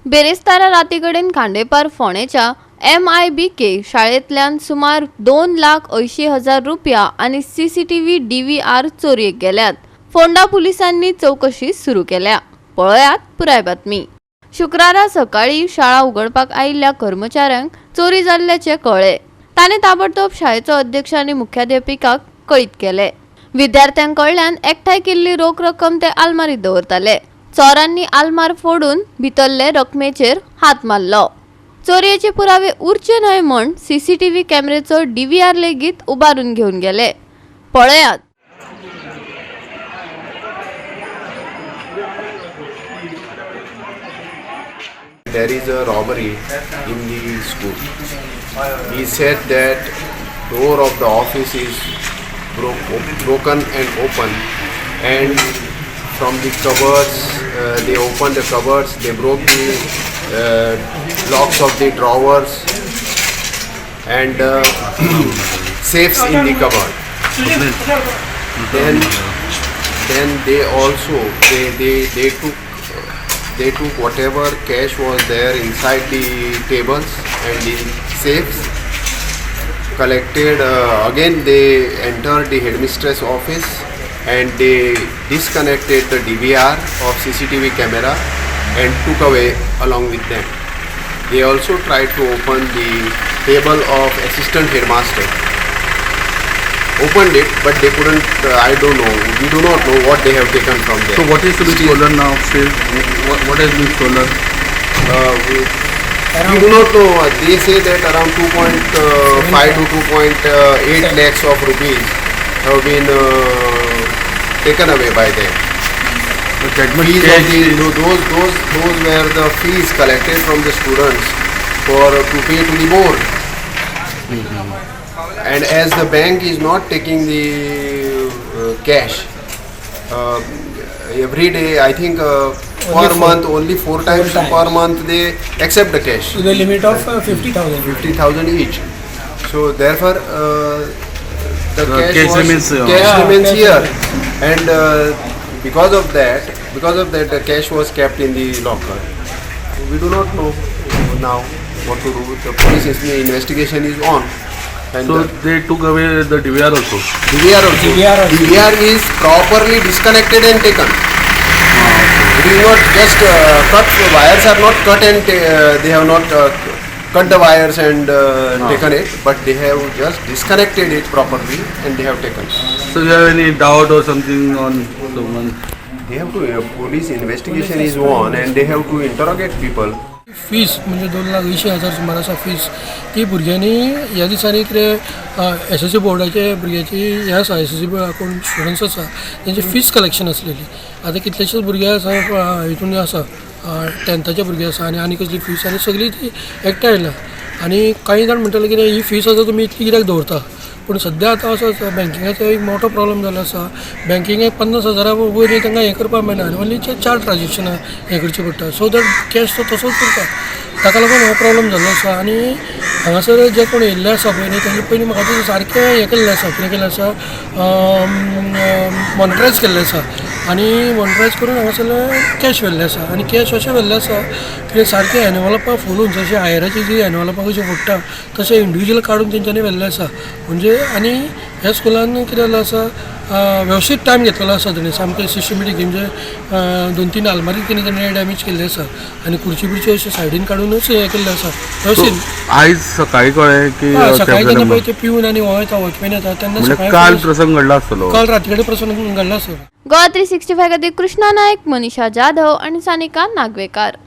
बेरेस्तारा राती कडेन खांडेपार फोंडेच्या MIBK शाळेंतल्यान सुमार 2,80,000 रुपया आनी CCTV DVR चोरयेक गेल्यात. फोंडा पुलिसांनी चवकशी सुरू केल्या. पळयात पुराय बातमी. शुक्रारा सकाळी शाळा उगडपाक आयिल्ल्या कर्मचाऱ्यांक चोरी जाल्ल्याचें कळ्ळें. ताणें ताबडतोब शाळेचो अध्यक्ष आनी मुख्याध्यापिकाक कळीत केलें. विद्यार्थ्यां कडल्यान एकठांय केल्ली रोख रक्कम ते आलमारीत दवरताले. चोरांनी आलमार फोडून भितरले रकमेचेर हात मारलो. चोरयेचे पुरावे उरचे न्हय म्हण CCTV कॅमेरेचो DVR लेगीत उबारून घेवन गेले. पळयात. There is a robbery in the school. He said that door of the office is broken and open, and from the cupboards they opened the cupboards, they broke the locks of the drawers and safes in the cupboard. Then they also they took they took whatever cash was there inside the tables and the safes, collected. Again they entered the headmistress office and they disconnected the DVR of CCTV camera and took away along with them. They also tried to open the table of assistant headmaster. Opened it, but they couldn't. I don't know. We do not know what they have taken from there. So what is to be stolen now? Still, what has been stolen? We do not know. They say that around 2.5 to 2.8 lakhs of rupees have been taken away by them. That much Fees of cash the, is- those were the fees collected from the students for to pay to the board. And as the bank is not taking the cash every day, I think per month only 4 times per month they accept the cash. To the limit of 50,000. 50,000 each. So therefore, the The cash remains, cash Yeah, remains cash here, and because of that, the cash was kept in the locker. We do not know now what to do. The police investigation is on, and So the they took away the DVR also. DVR also. DVR also. DVR is properly disconnected and taken. It is not just cut. The wires are not cut and they have not cut the wires and taken it, but they have just disconnected it properly and they have taken. So you have any doubt or something on someone? They have to. Police investigation is on and they have to interrogate people. Fees म्हणजे 2,80,000 सुमार आसा fees. ती भुरग्यांनी ह्या दिसांनी कितें SSC बोर्डाचे भुरग्याची हें आसा, SSC कोण स्टुडंट्स आसा तेंची फीस कलेक्शन आसलेली. आतां कितलेशेच भुरगे आसा हितून आसा, टेंथाचे भुरगे आसा आनी आनी कसली फीस आनी सगळी ती एकठांय आयल्या. आनी कांय जाण म्हणटाले कितें ही फीस आतां तुमी इतली कित्याक दवरता, पूण सद्या आतां असो आसा बँकिंगाचो एक मोठो प्रॉब्लम जाल्लो आसा. बँकिंगेक 50,000 वयर तांकां हें करपाक मेळना आनी ओन्ली 4 ट्रान्जेक्शनां हें करचें पडटा. सो that cash तो तसोच उरता, ताका लागून हो प्रॉब्लम जाल्लो आसा. आनी हांगासर जे कोण येयल्ले आसा पळय न्ही, तेंचे पयलीं म्हाका दिसता सारकें हें केल्लें आसा, कितें केल्लें आसा, मॉनिटरायज केल्लें आसा. आनी मॉनिटरायज करून हांगासरलें कॅश व्हेल्लें आसा. आनी कॅश अशें व्हेल्लें आसा की सारकें एनवलपां फुलून, जशें हायराची जी एनवलपां कशीं फुट्टा तशें इंडिविज्युअल काडून तेंच्यांनी व्हेल्लें आसा. म्हणजे आनी ह्या स्कुलान कितें जाल्लें आसा, वेवस्थीत टायम घेतलेलो आसा तेणी, सामकें सिस्टमॅटीक. म्हणजे 2-3 आलमारी तेणी तेणी डॅमेज केल्ले आसा आनी खुर्ची बिर्ची अशें सायडीन काडूनच हें केल्लें आसा वेवस्थीत. आयज सकाळी कळ्ळें की हय, सकाळी जेन्ना पळय म्हणजे ते पिवन आनी हो येता, वॉचमॅन येता तेन्ना सकाळी काल प्रसंग घडला आसतलो. काल राती कडेन प्रसंग घडला सर. गोवा 365 खातीर कृष्णा नायक, मनीषा जाधव आनी सानिका नागवेकार.